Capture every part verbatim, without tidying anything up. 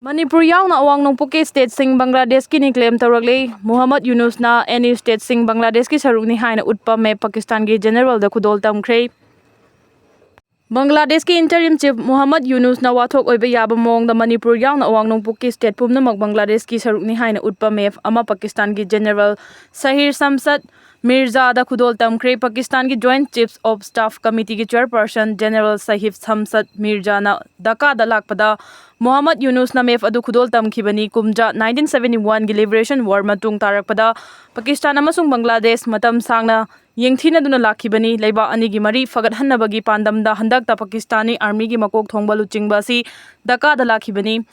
ꯃꯅꯤꯄꯨꯔ ꯌꯥꯎꯅ ꯑꯋꯥꯡ ꯅꯣꯡꯄꯣꯛꯀꯤ ꯁ꯭ꯇꯦꯠꯁꯤꯡ ꯕꯪꯒ꯭ꯂꯥꯗꯦꯁꯀꯤꯅꯤ ꯀ꯭ꯂꯦꯝ ꯇꯧꯔꯛꯂꯤ꯫ ꯃꯨꯍꯝꯃꯗ ꯌꯨꯅꯨꯁꯅ ꯑꯦꯅꯤ ꯁ꯭ꯇꯦꯠꯁꯤꯡ ꯕꯪꯒ꯭ꯂꯥꯗꯦꯁꯀꯤ ꯁꯔꯨꯛꯅꯤ ꯍꯥꯏꯅ ꯎꯠꯄ ꯃꯦꯞ ꯄꯥꯀꯤꯁꯇꯥꯟꯒꯤ ꯖꯦꯅꯦꯔꯦꯜꯗ ꯈꯨꯗꯣꯜ ꯇꯝꯈ꯭ꯔꯦ꯫ ꯕꯪꯒ꯭ꯂꯥꯗꯦꯁꯀꯤ ꯏꯟꯇꯔꯤꯝ ꯆꯤꯐ ꯃꯨꯍꯝꯃꯗ ꯌꯨꯅꯨꯁꯅ ꯋꯥꯊꯣꯛ ꯑꯣꯏꯕ ꯌꯥꯕ ꯃꯑꯣꯡꯗ ꯃꯅꯤꯄꯨꯔ ꯌꯥꯎꯅ ꯑꯋꯥꯡ ꯅꯣꯡꯄꯣꯛꯀꯤ ꯁ꯭ꯇꯦꯠ ꯄꯨꯝꯅꯃꯛ ꯕꯪꯒ꯭ꯂꯥꯗꯦꯁꯀꯤ ꯁꯔꯨꯛꯅꯤ ꯍꯥꯏꯅ ꯎꯠꯄ ꯃꯦꯞ ꯑꯃ ꯄꯥꯀꯤꯁꯇꯥꯟꯒꯤ ꯖꯦꯅꯦꯔꯦꯜ ꯁꯍꯤꯔ ꯁꯝꯁꯠ ꯃꯤꯔꯖꯥꯗ ꯈꯨꯗꯣꯜ ꯇꯝꯈ꯭ꯔꯦ꯫ ꯄꯥꯀꯤꯁꯇꯥꯟꯒꯤ ꯖꯣꯏꯟꯠ ꯆꯤꯐꯁ ꯑꯣꯐ ꯁ꯭ꯇꯥꯐ ꯀꯃꯤꯇꯤꯒꯤ ꯆꯤꯌꯔꯄꯔꯁꯟ ꯖꯦꯅꯦꯔꯦꯜ ꯁꯍꯤꯕ ꯁꯝꯁꯠ ꯃꯤꯔꯖꯥꯅ ꯙꯥꯀꯥꯗ ꯂꯥꯛꯄꯗ ꯃꯨꯍꯝꯃꯗ ꯌꯨꯅꯨꯁꯅ ꯃꯦꯞ ꯑꯗꯨ ꯈꯨꯗꯣꯜ ꯇꯝꯈꯤꯕꯅꯤ꯫ ꯀꯨꯝꯖꯥ ꯅꯥꯏꯟꯇꯤꯟ ꯁꯚꯦꯟꯇꯤ ꯋꯥꯟꯒꯤ ꯂꯤꯕꯔꯦꯁꯟ ꯋꯥꯔ ꯃꯇꯨꯡ ꯇꯥꯔꯛꯄꯗ ꯄꯥꯀꯤꯁꯇꯥꯟ ꯑꯃꯁꯨꯡ ꯕꯪꯒ꯭ꯂꯥꯗꯦꯁ ꯃꯇꯝ ꯁꯥꯡꯅ ꯌꯦꯡꯊꯤꯅꯗꯨꯅ ꯂꯥꯛꯈꯤꯕꯅꯤ꯫ ꯂꯩꯕꯥꯛ ꯑꯅꯤꯒꯤ ꯃꯔꯤ ꯐꯒꯠꯍꯟꯅꯕꯒꯤ ꯄꯥꯟꯗꯝꯗ ꯍꯟꯗꯛꯇ ꯄꯥꯀꯤꯁꯇꯥꯅꯤ ꯑꯥꯔꯃꯤꯒꯤ ꯃꯀꯣꯛ ꯊꯣꯡꯕ ꯂꯨꯆꯤꯡꯕ ꯑꯁꯤ ꯙꯥꯀꯥꯗ ꯂꯥꯛꯈꯤꯕꯅꯤ꯫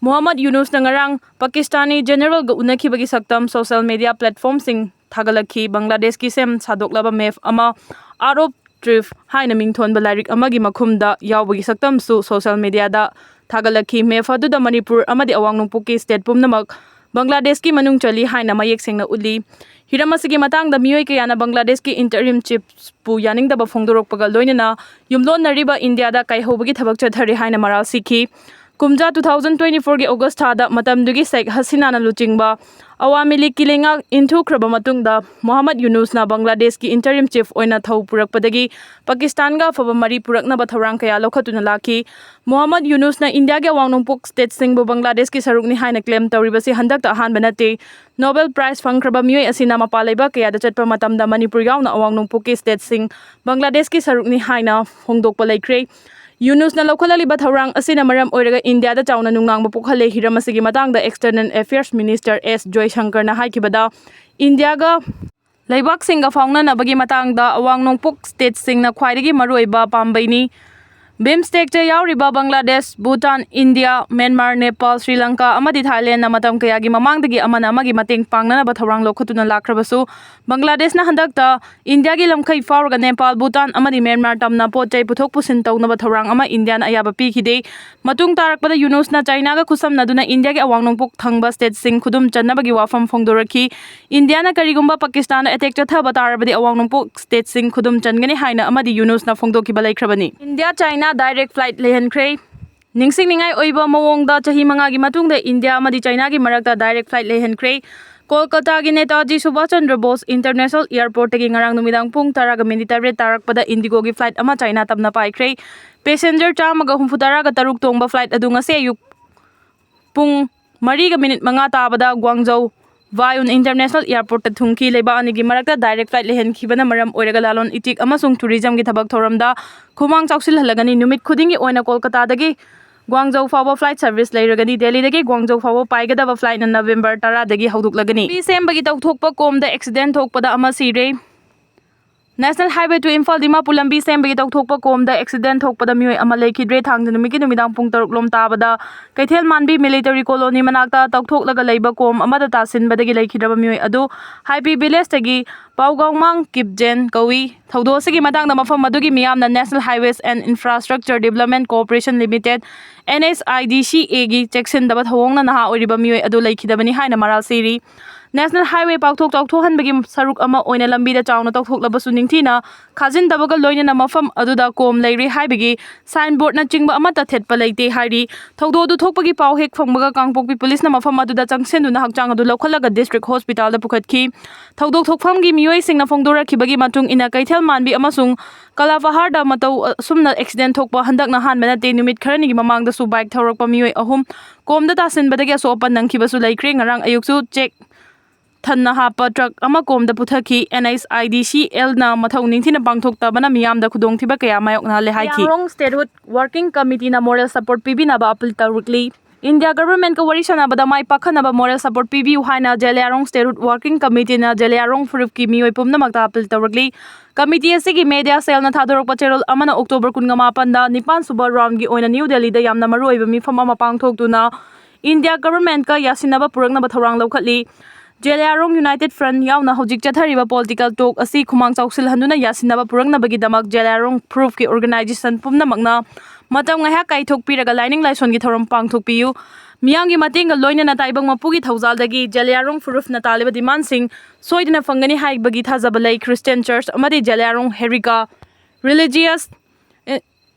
ꯃꯨꯍꯝꯃꯗ ꯌꯨꯅꯨꯁꯅ ꯉꯔꯥꯡ ꯄꯥꯀꯤꯁꯇꯥꯅꯤ ꯖꯦꯅꯦꯔꯦꯜꯒ ꯎꯅꯈꯤꯕꯒꯤ ꯁꯛꯇꯝ ꯁꯣꯁꯤꯌꯦꯜ ꯃꯤꯗꯤꯌꯥ ꯄ꯭ꯂꯦꯠꯐꯣꯔꯝꯁꯤꯡ ꯊꯥꯒꯠꯂꯛꯈꯤ꯫ ꯕꯪꯒ꯭ꯂꯥꯗꯦꯁꯀꯤ ꯁꯦꯝ ꯁꯥꯗꯣꯛꯂꯕ ꯃꯦꯞ ꯑꯃ, ꯑꯥꯔꯠ ꯑꯣꯐ ꯇ꯭ꯔꯤꯐ ꯍꯥꯏꯅ ꯃꯤꯡꯊꯣꯟꯕ ꯂꯥꯏꯔꯤꯛ ꯑꯃꯒꯤ ꯃꯈꯨꯝꯗ ꯌꯥꯎꯕꯒꯤ ꯁꯛꯇꯝꯁꯨ ꯁꯣꯁꯤꯌꯦꯜ ꯃꯤꯗꯤꯌꯥꯗ ꯊꯥꯒꯠꯂꯛꯈꯤ꯫ ꯃꯦꯞ ꯑꯗꯨꯗ ꯃꯅꯤꯄꯨꯔ ꯑꯃꯗꯤ ꯑꯋꯥꯡ ꯅꯣꯡꯄꯣꯛꯀꯤ ꯁ꯭ꯇꯦꯠ ꯄꯨꯝꯅꯃꯛ ꯕꯪꯒ꯭ꯂꯥꯗꯦꯁꯀꯤ ꯃꯅꯨꯡ ꯆꯜꯂꯤ ꯍꯥꯏꯅ ꯃꯌꯦꯛ ꯁꯦꯡꯅ ꯎꯠꯂꯤ꯫ ꯍꯤꯔꯝ ꯑꯁꯤꯒꯤ ꯃꯇꯥꯡꯗ ꯃꯤꯑꯣꯏ ꯀꯌꯥꯅ ꯕꯪꯒ꯭ꯂꯥꯗꯦꯁꯀꯤ ꯏꯟꯇꯔꯤꯝ ꯆꯤꯐꯄꯨ ꯌꯥꯅꯤꯡꯗꯕ ꯐꯣꯡꯗꯣꯔꯛꯄꯒ ꯂꯣꯏꯅꯅ ꯌꯨꯝꯂꯣꯟꯅꯔꯤꯕ ꯏꯟꯗꯤꯌꯥꯗ ꯀꯥꯏꯍꯧꯕꯒꯤ ꯊꯕꯛ ꯆꯠꯊꯔꯤ ꯍꯥꯏꯅ ꯃꯔꯥꯜ ꯁꯤꯈꯤ꯫ ꯀꯨꯝꯖꯥ ꯇꯨ ꯊꯥꯎꯖꯟ ꯇ꯭ꯋꯦꯟꯇꯤ ꯐꯣꯔꯒꯤ ꯑꯣꯒꯁ ꯊꯥꯗ ꯃꯇꯝꯗꯨꯒꯤ ꯁꯦꯈ ꯍꯁꯤꯅꯥꯅ ꯂꯨꯆꯤꯡꯕ ꯑꯋꯥꯃꯤ ꯂꯤꯒꯀꯤ ꯂꯩꯉꯥꯛ ꯏꯟꯊꯨꯈ꯭ꯔꯕ ꯃꯇꯨꯡꯗ ꯃꯨꯍꯝꯃꯗ ꯌꯨꯅꯨꯁꯅ ꯕꯪꯒ꯭ꯂꯥꯗꯦꯁꯀꯤ ꯏꯟꯇꯔꯤꯝ ꯆꯤꯐ ꯑꯣꯏꯅ ꯊꯧ ꯄꯨꯔꯛꯄꯗꯒꯤ ꯄꯥꯀꯤꯁꯇꯥꯟꯒ ꯑꯐꯕ ꯃꯔꯤ ꯄꯨꯔꯛꯅꯕ ꯊꯧꯔꯥꯡ ꯀꯌꯥ ꯂꯧꯈꯠꯇꯨꯅ ꯂꯥꯛꯈꯤ꯫ ꯃꯨꯍꯝꯃꯗ ꯌꯨꯅꯨꯁꯅ ꯏꯟꯗꯤꯌꯥꯒꯤ ꯑꯋꯥꯡ ꯅꯣꯡꯄꯣꯛ ꯁ꯭ꯇꯦꯠꯁꯤꯡꯕꯨ ꯕꯪꯒ꯭ꯂꯥꯗꯦꯁꯀꯤ ꯁꯔꯨꯛꯅꯤ ꯍꯥꯏꯅ ꯀ꯭ꯂꯦꯝ ꯇꯧꯔꯤꯕꯁꯤ ꯍꯟꯗꯛꯇ ꯑꯍꯥꯟꯕ ꯅꯠꯇꯦ꯫ ꯅꯣꯕꯦꯜ ꯄ꯭ꯔꯥꯏꯖ ꯐꯪꯈ꯭ꯔꯕ ꯃꯤꯑꯣꯏ ꯑꯁꯤꯅ ꯃꯄꯥꯟ ꯂꯩꯕꯥꯛ ꯀꯌꯥꯗ ꯆꯠꯄ ꯃꯇꯝꯗ ꯃꯅꯤꯄꯨꯔ ꯌꯥꯎꯅ ꯑꯋꯥꯡ ꯅꯣꯡꯄꯣꯛꯀꯤ ꯁ꯭ꯇꯦꯠꯁꯤꯡ ꯕꯪꯒ꯭ꯂꯥꯗꯦꯁꯀꯤ ꯁꯔꯨꯛꯅꯤ ꯍꯥꯏꯅ ꯐꯣꯡꯗꯣꯛꯄ ꯂꯩꯈ꯭ꯔꯦ꯫ ꯌꯨꯅꯨꯁꯅ ꯂꯧꯈꯠꯂꯛꯂꯤꯕ ꯊꯧꯔꯥꯡ ꯑꯁꯤꯅ ꯃꯔꯝ ꯑꯣꯏꯔꯒ ꯏꯟꯗꯤꯌꯥꯗ ꯆꯥꯎꯅ ꯅꯨꯡꯅꯥꯡꯕ ꯄꯣꯛꯍꯜꯂꯦ꯫ ꯍꯤꯔꯝ ꯑꯁꯤꯒꯤ ꯃꯇꯥꯡꯗ ꯑꯦꯛꯁꯇꯔꯅꯦꯜ ꯑꯦꯐꯤꯌꯔꯁ ꯃꯤꯅꯤꯁꯇꯔ ꯑꯦꯁ ꯖꯣꯏꯁꯪꯀꯔꯅ ꯍꯥꯏꯈꯤꯕꯗ, ꯏꯟꯗꯤꯌꯥꯒ ꯂꯩꯕꯥꯛꯁꯤꯡꯒ ꯐꯥꯎꯅꯅꯕꯒꯤ ꯃꯇꯥꯡꯗ ꯑꯋꯥꯡ ꯅꯣꯡꯄꯣꯛ ꯁ꯭ꯇꯦꯠꯁꯤꯡꯅ ꯈ꯭ꯋꯥꯏꯗꯒꯤ ꯃꯔꯨꯑꯣꯏꯕ ꯄꯥꯝꯕꯩꯅꯤ꯫ ꯕꯤꯝꯁꯇꯦꯛꯇ ꯌꯥꯎꯔꯤꯕ ꯕꯪꯒ꯭ꯂꯥꯗꯦꯁ, ꯚꯨꯇꯥꯟ, ꯏꯟꯗꯤꯌꯥ, ꯃ꯭ꯌꯥꯟꯃꯥꯔ, ꯅꯦꯄꯥꯜ, ꯁ꯭ꯔꯤ ꯂꯪꯀꯥ ꯑꯃꯗꯤ ꯊꯥꯏꯂꯦꯟꯗꯅ ꯃꯇꯝ ꯀꯌꯥꯒꯤ ꯃꯃꯥꯡꯗꯒꯤ ꯑꯃꯅ ꯑꯃꯒꯤ ꯃꯇꯦꯡ ꯄꯥꯡꯅꯅꯕ ꯊꯧꯔꯥꯡ ꯂꯧꯈꯠꯇꯨꯅ ꯂꯥꯛꯈ꯭ꯔꯕꯁꯨ, ꯕꯪꯒ꯭ꯂꯥꯗꯦꯁꯅ ꯍꯟꯗꯛꯇ ꯏꯟꯗꯤꯌꯥꯒꯤ ꯂꯝꯈꯩ ꯐꯥꯎꯔꯒ ꯅꯦꯄꯥꯜ, ꯚꯨꯇꯥꯟ ꯑꯃꯗꯤ ꯃ꯭ꯌꯥꯟꯃꯥꯔ ꯇꯝꯅ ꯄꯣꯠ ꯆꯩ ꯄꯨꯊꯣꯛ ꯄꯨꯁꯤꯟ ꯇꯧꯅꯕ ꯊꯧꯔꯥꯡ ꯑꯃ ꯏꯟꯗꯤꯌꯥꯅ ꯑꯌꯥꯕ ꯄꯤꯈꯤꯗꯦ꯫ ꯃꯇꯨꯡ ꯇꯥꯔꯛꯄꯗ ꯌꯨꯅꯨꯁꯅ ꯆꯥꯏꯅꯥꯒ ꯈꯨꯠꯁꯝꯅꯗꯨꯅ ꯏꯟꯗꯤꯌꯥꯒꯤ ꯑꯋꯥꯡ ꯅꯣꯡꯄꯣꯛ ꯊꯪꯕ ꯁ꯭ꯇꯦꯠꯁꯤꯡ ꯈꯨꯗꯨꯝ ꯆꯟꯅꯕꯒꯤ ꯋꯥꯐꯝ ꯐꯣꯡꯗꯣꯔꯛꯈꯤ꯫ ꯏꯟꯗꯤꯌꯥꯅ ꯀꯔꯤꯒꯨꯝꯕ ꯄꯥꯀꯤꯁꯇꯥꯟꯗ ꯑꯦꯇꯦꯛ ꯆꯠꯊꯕ ꯇꯥꯔꯕꯗꯤ ꯑꯋꯥꯡ ꯅꯣꯡꯄꯣꯛ ꯁ꯭ꯇꯦꯠꯁꯤꯡ ꯈꯨꯗꯨꯝ ꯆꯟꯒꯅꯤ ꯍꯥꯏꯅ ꯑꯃꯗꯤ ꯌꯨꯅꯨꯁꯅ ꯐꯣꯡꯗꯣꯛꯈꯤꯕ ꯂꯩꯈ꯭ꯔꯕꯅꯤ꯫ ꯏꯟꯗꯤꯌꯥ ꯆꯥꯏꯅꯥ ꯗꯥꯏꯔꯦꯛ ꯐ꯭ꯂꯥꯏꯠ ꯂꯩꯍꯟꯈ꯭ꯔꯦ꯫ ꯅꯤꯡꯁꯤꯡꯅꯤꯡꯉꯥꯏ ꯑꯣꯏꯕ ꯃꯑꯣꯡꯗ ꯆꯍꯤ ꯃꯉꯥꯒꯤ ꯃꯇꯨꯡꯗ ꯏꯟꯗꯤꯌꯥ ꯑꯃꯗꯤ ꯆꯥꯏꯅꯥꯒꯤ ꯃꯔꯛꯇ direct flight ꯂꯩꯍꯟꯈ꯭ꯔꯦ꯫ ꯀꯣꯜꯀꯇꯥꯒꯤ Netaji Subhash Chandra Bose International Airportꯇꯒꯤ ꯉꯔꯥꯡ ꯅꯨꯃꯤꯗꯥꯡ ꯄꯨꯡ ꯇꯔꯥꯒ ꯃꯤꯅꯤꯠ ꯇꯔꯦꯠ ꯇꯥꯔꯛꯄꯗ IndiGoꯒꯤ flight ꯑꯃ ꯆꯥꯏꯅꯥ ꯇꯝꯅ ꯄꯥꯏꯈ꯭ꯔꯦ꯫ Passenger ꯆꯥꯝꯃꯒ ꯍꯨꯝꯐꯨ ꯇꯔꯥꯒ ꯇꯔꯨꯛ ꯇꯣꯡꯕ flight ꯑꯗꯨ ꯉꯁꯤ ꯑꯌꯨꯛ ꯄꯨꯡ ꯃꯔꯤꯒ ꯃꯤꯅꯤꯠ ꯃꯉꯥ ꯇꯥꯕꯗ ꯒ꯭ꯋꯥꯡꯖꯧ ꯚꯥꯌꯨꯟ International Airportꯇ ꯊꯨꯡꯈꯤ꯫ ꯂꯩꯕꯥꯛ ꯑꯅꯤꯒꯤ ꯃꯔꯛꯇ direct flight ꯂꯩꯍꯟꯈꯤꯕꯅ ꯃꯔꯝ ꯑꯣꯏꯔꯒ ꯂꯂꯣꯟ ꯏꯇꯤꯛ ꯑꯃꯁꯨꯡ tourismꯒꯤ ꯊꯕꯛ ꯊꯧꯔꯝꯗ ꯈꯨꯃꯥꯡ ꯆꯥꯎꯁꯤꯜꯍꯜꯂꯒꯅꯤ꯫ ꯅꯨꯃꯤꯠ ꯈꯨꯗꯤꯡꯒꯤ ꯑꯣꯏꯅ ꯀꯣꯜꯀꯇꯥꯗꯒꯤ ꯒ꯭ꯋꯥꯡꯖꯧ ꯐꯥꯎꯕ flight service ꯂꯩꯔꯒꯅꯤ꯫ ꯗꯦꯜꯂꯤꯗꯒꯤ ꯒ꯭ꯋꯥꯡꯖꯧ ꯐꯥꯎꯕ ꯄꯥꯏꯒꯗꯕ flightꯅ November ꯇꯔꯥꯗꯒꯤ ꯍꯧꯗꯣꯛꯂꯒꯅꯤ꯫ ꯂꯝꯕꯤ ꯁꯦꯝꯕꯒꯤ ꯇꯧꯊꯣꯛꯄ ꯀꯣꯝꯗ accident ꯊꯣꯛꯄꯗ ꯑꯃ ꯁꯤꯔꯦ꯫ National Highway to Imphal Dimapur ꯂꯝꯕꯤ ꯁꯦꯝꯕꯒꯤ ꯇꯧꯊꯣꯛꯄ ꯀꯣꯝꯗ accident ꯊꯣꯛꯄꯗ ꯃꯤꯑꯣꯏ ꯑꯃ ꯂꯩꯈꯤꯗ꯭ꯔꯦ꯫ ꯊꯥꯡꯖ ꯅꯨꯃꯤꯠꯀꯤ ꯅꯨꯃꯤꯗꯥꯡ ꯄꯨꯡ ꯇꯔꯨꯛ ꯂꯣꯝ ꯇꯥꯕꯗ ꯀꯩꯊꯦꯜ ꯃꯥꯟꯕꯤ military colony ꯃꯅꯥꯛꯇ ꯇꯧꯊꯣꯛꯂꯒ ꯂꯩꯕ ꯀꯣꯝ ꯑꯃꯗ ꯇꯥꯁꯤꯟꯕꯗꯒꯤ ꯂꯩꯈꯤꯗ꯭ꯔꯕ ꯃꯤꯑꯣꯏ ꯑꯗꯨ ꯍꯥꯏꯄꯤ ꯚꯤꯂꯦꯖꯇꯒꯤ ꯄꯥꯎꯒꯥꯎꯃꯥꯡ ꯀꯤꯞꯖꯦꯟ ꯀꯧꯏ꯫ ꯊꯧꯗꯣꯛ ꯑꯁꯤꯒꯤ ꯃꯇꯥꯡꯗ ꯃꯐꯝ ꯑꯗꯨꯒꯤ ꯃꯤꯌꯥꯝꯅ National Highways and Infrastructure Development Corporation Limited, NHIDCAꯒꯤ ꯆꯦꯛꯁꯤꯟꯗꯕ ꯊꯧꯑꯣꯡꯅ ꯅꯍꯥ ꯑꯣꯏꯔꯤꯕ ꯃꯤꯑꯣꯏ ꯑꯗꯨ ꯂꯩꯈꯤꯗꯕꯅꯤ ꯍꯥꯏꯅ ꯃꯔꯥꯜ ꯁꯤꯔꯤ꯫ National Highway ꯄꯥꯛꯊꯣꯛ ꯆꯥꯎꯊꯣꯛꯍꯟꯕꯒꯤ ꯁꯔꯨꯛ ꯑꯃ ꯑꯣꯏꯅ ꯂꯝꯕꯤꯗ ꯆꯥꯎꯅ ꯇꯧꯊꯣꯛꯂꯕꯁꯨ ꯅꯤꯡꯊꯤꯅ ꯈꯥꯖꯤꯟꯗꯕꯒ ꯂꯣꯏꯅꯅ ꯃꯐꯝ ꯑꯗꯨꯗ ꯀꯣꯝ ꯂꯩꯔꯦ ꯍꯥꯏꯕꯒꯤ signboardꯅꯆꯤꯡꯕ ꯑꯃꯠꯇ ꯊꯦꯠꯄ ꯂꯩꯇꯦ ꯍꯥꯏꯔꯤ꯫ ꯊꯧꯗꯣꯛ ꯑꯗꯨ ꯊꯣꯛꯄꯒꯤ ꯄꯥꯎ ꯍꯦꯛ ꯐꯪꯕꯒ ꯀꯥꯡꯄꯣꯛꯄꯤ ꯄꯨꯂꯤꯁꯅ ꯃꯐꯝ ꯑꯗꯨꯗ ꯆꯪꯁꯤꯟꯗꯨꯅ ꯍꯛꯆꯥꯡ ꯑꯗꯨ ꯂꯧꯈꯠꯂꯒ district hospitalꯗ ꯄꯨꯈꯠꯈꯤ꯫ ꯊꯧꯗꯣꯛ ꯊꯣꯛꯐꯝꯒꯤ ꯃꯤꯑꯣꯏꯁꯤꯡꯅ ꯐꯣꯡꯗꯣꯔꯛꯈꯤꯕꯒꯤ ꯃꯇꯨꯡ ꯏꯟꯅ ꯀꯩꯊꯦꯜ ꯃꯥꯟꯕꯤ ꯑꯃꯁꯨꯡ ꯀꯂꯥꯄꯍꯥꯔꯗ ꯃꯇꯧ ꯑꯁꯨꯝꯅ accident ꯊꯣꯛꯄ ꯍꯟꯗꯛꯅ ꯑꯍꯥꯟꯕ ꯅꯠꯇꯦ꯫ ꯅꯨꯃꯤꯠ ꯈꯔꯅꯤꯒꯤ ꯃꯃꯥꯡꯗꯁꯨ bike ꯊꯧꯔꯛꯄ ꯃꯤꯑꯣꯏ ꯑꯍꯨꯝ ꯀꯣꯝꯗ ꯇꯥꯁꯤꯟꯕꯗꯒꯤ ꯑꯁꯣꯛ ꯑꯄꯟ ꯅꯪꯈꯤꯕꯁꯨ ꯂꯩꯈ꯭ꯔꯦ꯫ ꯉꯔꯥꯡ ꯑꯌꯨꯛꯁꯨ ꯆꯦꯛ ꯊꯟꯅ ꯍꯥꯞꯄ truck ꯑꯃ ꯀꯣꯝꯗ ꯄꯨꯊꯈꯤ꯫ NHIDCLꯅ ꯃꯊꯧ ꯅꯤꯡꯊꯤꯅ ꯄꯥꯡꯊꯣꯛꯇꯕꯅ ꯃꯤꯌꯥꯝꯗ ꯈꯨꯗꯣꯡꯊꯤꯕ ꯀꯌꯥ ꯃꯥꯌꯣꯛꯅꯍꯜꯂꯦ ꯍꯥꯏꯈꯤ꯫ Zeliangrong Statehood Working Committeeꯅ moral support ꯄꯤꯕꯤꯅꯕ appeal ꯇꯧꯔꯛꯂꯤ꯫ India governmentꯀ ꯋꯥꯔꯤ ꯁꯥꯟꯅꯕꯗ ꯃꯥꯏ ꯄꯥꯛꯍꯟꯅꯕ moral support ꯄꯤꯕꯤꯌꯨ ꯍꯥꯏꯅ Zeliangrong Statehood Working Committeeꯅ Zeliangrong ꯐꯨꯔꯨꯞꯀꯤ ꯃꯤꯑꯣꯏ ꯄꯨꯝꯅꯃꯛꯇ appeal ꯇꯧꯔꯛꯂꯤ꯫ Committee ꯑꯁꯤꯒꯤ media cellꯅ ꯊꯥꯗꯣꯔꯛꯄ ꯆꯦꯔꯣꯜ ꯑꯃꯅ October ꯀꯨꯟꯒ ꯃꯥꯄꯟꯗ ꯅꯤꯄꯥꯟ ꯁꯨꯕ roundꯒꯤ ꯑꯣꯏꯅ New Delhiꯗ ꯌꯥꯝꯅ ꯃꯔꯨꯑꯣꯏꯕ ꯃꯤꯐꯝ ꯑꯃ ꯄꯥꯡꯊꯣꯛꯇꯨꯅ India governmentꯀ ꯌꯥꯁꯤꯟꯅꯕ ꯄꯨꯔꯛꯅꯕ ꯊꯧꯔꯥꯡ ꯂꯧꯈꯠꯂꯤ꯫ Zeliangrong United Front ꯌꯥꯎꯅ ꯍꯧꯖꯤꯛ ꯆꯠꯊꯔꯤꯕ political talk ꯑꯁꯤ ꯈꯨꯃꯥꯡ ꯆꯥꯎꯁꯤꯜꯍꯟꯗꯨꯅ ꯌꯥꯁꯤꯟꯅꯕ ꯄꯨꯔꯛꯅꯕꯒꯤꯗꯃꯛ Zeliangrong ꯐꯨꯔꯨꯞꯀꯤ organization ꯄꯨꯝꯅꯃꯛꯅ ꯃꯇꯝ ꯉꯥꯏꯍꯥꯛ ꯀꯥꯏꯊꯣꯛꯄꯤꯔꯒ ꯂꯥꯏꯅꯤꯡ ꯂꯥꯏꯁꯣꯟꯒꯤ ꯊꯧꯔꯝ ꯄꯥꯡꯊꯣꯛꯄꯤꯌꯨ꯫ ꯃꯤꯌꯥꯝꯒꯤ ꯃꯇꯦꯡꯒ ꯂꯣꯏꯅꯅ ꯇꯥꯏꯕꯪ ꯃꯄꯨꯒꯤ ꯊꯧꯖꯥꯜꯗꯒꯤ Zeliangrong ꯐꯨꯔꯨꯞꯅ ꯇꯥꯜꯂꯤꯕ demandꯁꯤꯡ ꯁꯣꯏꯗꯅ ꯐꯪꯒꯅꯤ ꯍꯥꯏꯕꯒꯤ ꯊꯥꯖꯕ ꯂꯩ꯫ Christian Church ꯑꯃꯗꯤ Zeliangrong Heriga Religious